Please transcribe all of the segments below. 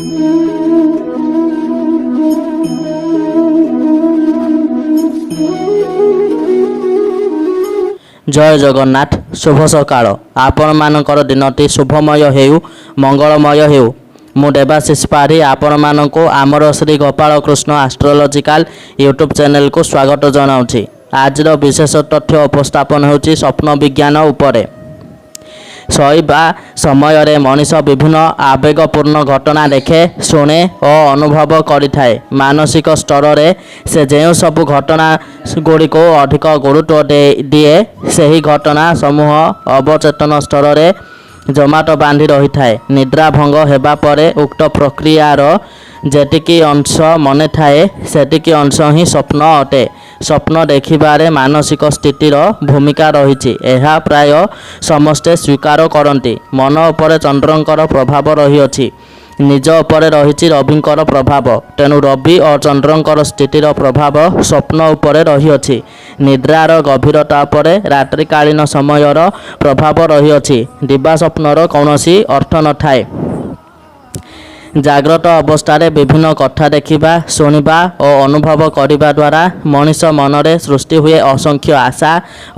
ଜୟ ଜଗନ୍ନାଥ। ଶୁଭ ସକାଳ। ଆପଣମାନଙ୍କର ଦିନଟି ଶୁଭମୟ ହେଉ, ମଙ୍ଗଳମୟ ହେଉ। ମୁଁ ଦେବାଶିଷ ପାଢ଼ୀ ଆପଣମାନଙ୍କୁ ଆମର ଶ୍ରୀ ଗୋପାଳ କୃଷ୍ଣ ଆଷ୍ଟ୍ରୋଲୋଜିକାଲ ୟୁଟ୍ୟୁବ୍ ଚ୍ୟାନେଲକୁ ସ୍ୱାଗତ ଜଣାଉଛି। ଆଜିର ବିଶେଷ ତଥ୍ୟ ଉପସ୍ଥାପନ ହେଉଛି ସ୍ୱପ୍ନ ବିଜ୍ଞାନ ଉପରେ। ଶୋଇବା ସମୟରେ ମଣିଷ ବିଭିନ୍ନ ଆବେଗପୂର୍ଣ୍ଣ ଘଟଣା ଦେଖେ, ଶୁଣେ ଓ ଅନୁଭବ କରିଥାଏ। ମାନସିକ ସ୍ତରରେ ସେ ଯେଉଁ ସବୁ ଘଟଣା ଗୁଡ଼ିକୁ ଅଧିକ ଗୁରୁତ୍ୱ ଦିଏ, ସେହି ଘଟଣା ସମୂହ ଅବଚେତନ ସ୍ତରରେ ଜମାଟ ବାନ୍ଧି ରହିଥାଏ। ନିଦ୍ରା ଭଙ୍ଗ ହେବା ପରେ ଉକ୍ତ ପ୍ରକ୍ରିୟାର ଯେତିକି ଅଂଶ ମନେ ଥାଏ, ସେତିକି ଅଂଶ ହିଁ ସ୍ୱପ୍ନ ଅଟେ। ସ୍ୱପ୍ନ ଦେଖିବାରେ ମାନସିକ ସ୍ଥିତିର ଭୂମିକା ରହିଛି, ଏହା ପ୍ରାୟ ସମସ୍ତେ ସ୍ୱୀକାର କରନ୍ତି। ମନ ଉପରେ ଚନ୍ଦ୍ରଙ୍କର ପ୍ରଭାବ ରହିଅଛି। ନିଜ ଉପରେ ରହିଛି ରବିଙ୍କର ପ୍ରଭାବ। ତେଣୁ ରବି ଓ ଚନ୍ଦ୍ରଙ୍କର ସ୍ଥିତିର ପ୍ରଭାବ ସ୍ୱପ୍ନ ଉପରେ ରହିଅଛି। ନିଦ୍ରାର ଗଭୀରତା ଉପରେ ରାତ୍ରିକାଳୀନ ସମୟର ପ୍ରଭାବ ରହିଅଛି। ଦିବା ସ୍ୱପ୍ନର କୌଣସି ଅର୍ଥ ନଥାଏ। ଜାଗ୍ରତ ଅବସ୍ଥାରେ ବିଭିନ୍ନ କଥା ଦେଖିବା, ଶୁଣିବା ଓ ଅନୁଭବ କରିବା ଦ୍ୱାରା ମଣିଷ ମନରେ ସୃଷ୍ଟି ହୁଏ ଅସଂଖ୍ୟ ଆଶା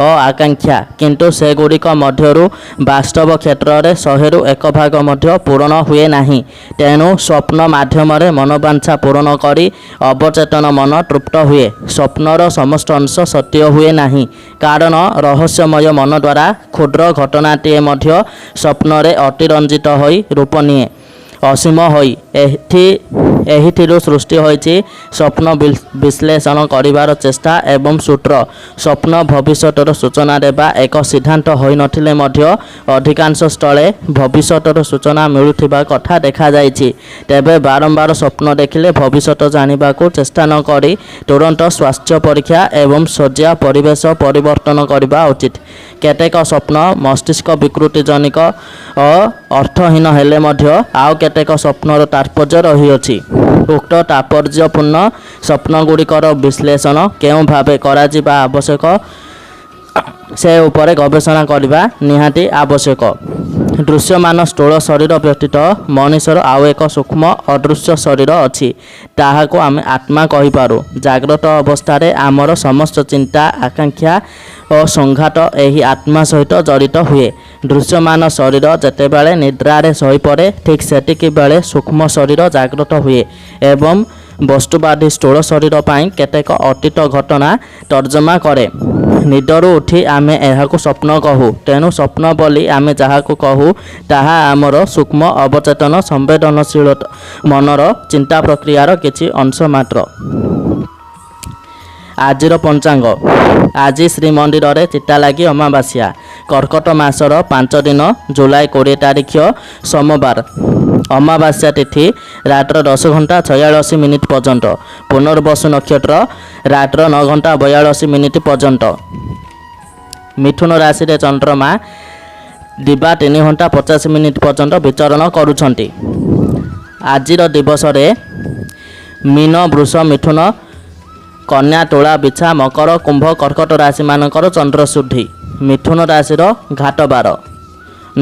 ଓ ଆକାଂକ୍ଷା। କିନ୍ତୁ ସେଗୁଡ଼ିକ ମଧ୍ୟରୁ ବାସ୍ତବ କ୍ଷେତ୍ରରେ 100ରୁ 1 ଭାଗ ମଧ୍ୟ ପୂରଣ ହୁଏ ନାହିଁ। ତେଣୁ ସ୍ୱପ୍ନ ମାଧ୍ୟମରେ ମନୋବାଞ୍ଛା ପୂରଣ କରି ଅବଚେତନ ମନ ତୃପ୍ତ ହୁଏ। ସ୍ୱପ୍ନର ସମସ୍ତ ଅଂଶ ସତ୍ୟ ହୁଏ ନାହିଁ। କାରଣ ରହସ୍ୟମୟ ମନ ଦ୍ୱାରା କ୍ଷୁଦ୍ର ଘଟଣାଟିଏ ମଧ୍ୟ ସ୍ୱପ୍ନରେ ଅତିରଞ୍ଜିତ ହୋଇ ରୂପ ନିଏ ଅସୀମ ହୋଇ। ଏହିଥିରୁ ସୃଷ୍ଟି ହୋଇଛି ସ୍ୱପ୍ନ ବିଶ୍ଳେଷଣ କରିବାର ଚେଷ୍ଟା ଏବଂ ସୂତ୍ର। ସ୍ୱପ୍ନ ଭବିଷ୍ୟତର ସୂଚନା ଦେବା ଏକ ସିଦ୍ଧାନ୍ତ ହୋଇନଥିଲେ ମଧ୍ୟ ଅଧିକାଂଶ ସ୍ଥଳେ ଭବିଷ୍ୟତର ସୂଚନା ମିଳୁଥିବା କଥା ଦେଖାଯାଇଛି। ତେବେ ବାରମ୍ବାର ସ୍ୱପ୍ନ ଦେଖିଲେ ଭବିଷ୍ୟତ ଜାଣିବାକୁ ଚେଷ୍ଟା ନ କରି ତୁରନ୍ତ ସ୍ୱାସ୍ଥ୍ୟ ପରୀକ୍ଷା ଏବଂ ଶଯ୍ୟା ପରିବେଶ ପରିବର୍ତ୍ତନ କରିବା ଉଚିତ। କେତେକ ସ୍ୱପ୍ନ ମସ୍ତିଷ୍କ ବିକୃତି ଜନିତ ଓ ଅର୍ଥହୀନ ହେଲେ ମଧ୍ୟ ଆଉ କେତେକ ସ୍ୱପ୍ନର ତାତ୍ପର୍ଯ୍ୟ ରହିଅଛି। ଉକ୍ତ ତାତ୍ପର୍ଯ୍ୟପୂର୍ଣ୍ଣ ସ୍ୱପ୍ନଗୁଡ଼ିକର ବିଶ୍ଳେଷଣ କେଉଁ ଭାବେ କରାଯିବା ଆବଶ୍ୟକ, ସେ ଉପରେ ଗବେଷଣା କରିବା ନିହାତି ଆବଶ୍ୟକ। ଦୃଶ୍ୟମାନ ସ୍ଥୂଳ ଶରୀର ବ୍ୟତୀତ ମଣିଷର ଆଉ ଏକ ସୂକ୍ଷ୍ମ ଅଦୃଶ୍ୟ ଶରୀର ଅଛି। ତାହାକୁ ଆମେ ଆତ୍ମା କହିପାରୁ। ଜାଗ୍ରତ ଅବସ୍ଥାରେ ଆମର ସମସ୍ତ ଚିନ୍ତା, ଆକାଂକ୍ଷା ଓ ସଂଘାତ ଏହି ଆତ୍ମା ସହିତ ଜଡ଼ିତ ହୁଏ। ଦୃଶ୍ୟମାନ ଶରୀର ଯେତେବେଳେ ନିଦ୍ରାରେ ଶୋଇପଡ଼େ, ଠିକ୍ ସେତିକି ବେଳେ ସୂକ୍ଷ୍ମ ଶରୀର ଜାଗ୍ରତ ହୁଏ ଏବଂ ବସ୍ତୁବାଦୀ ସ୍ଥୂଳ ଶରୀର ପାଇଁ କେତେକ ଅତୀତ ଘଟଣା ତର୍ଜମା କରେ। ନିଦରୁ ଉଠି ଆମେ ଏହାକୁ ସ୍ୱପ୍ନ କହୁ। ତେଣୁ ସ୍ୱପ୍ନ ବୋଲି ଆମେ ଯାହାକୁ କହୁ, ତାହା ଆମର ସୂକ୍ଷ୍ମ ଅବଚେତନ ସମ୍ବେଦନଶୀଳ ମନର ଚିନ୍ତା ପ୍ରକ୍ରିୟାର କିଛି ଅଂଶ ମାତ୍ର। ଆଜିର ପଞ୍ଚାଙ୍ଗ। ଆଜି ଶ୍ରୀମନ୍ଦିରରେ ଚିତାଲାଗି ଅମାବାସ୍ୟା। କର୍କଟ ମାସର 5 ଦିନ, ଜୁଲାଇ 20 ତାରିଖ, ସୋମବାର। ଅମାବାସ୍ୟା ତିଥି ରାତ୍ର 10 ଘଣ୍ଟା 46 ମିନିଟ୍ ପର୍ଯ୍ୟନ୍ତ। ପୁନର୍ବସୁ ନକ୍ଷତ୍ର ରାତ୍ର 9 ଘଣ୍ଟା 42 ମିନିଟ୍ ପର୍ଯ୍ୟନ୍ତ। ମିଥୁନ ରାଶିରେ ଚନ୍ଦ୍ରମା ଦିବା 3 ଘଣ୍ଟା 50 ମିନିଟ୍ ପର୍ଯ୍ୟନ୍ତ ବିଚରଣ କରୁଛନ୍ତି। ଆଜିର ଦିବସରେ ମୀନ, ବୃଷ, ମିଥୁନ, କନ୍ୟା, ତୁଳା, ବିଛା, ମକର, କୁମ୍ଭ, କର୍କଟ ରାଶିମାନଙ୍କର ଚନ୍ଦ୍ରଶୁଦ୍ଧି। ମିଥୁନ ରାଶିର ଘାତବାର।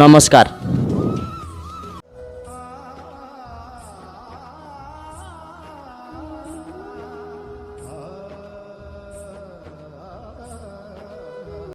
ନମସ୍କାର।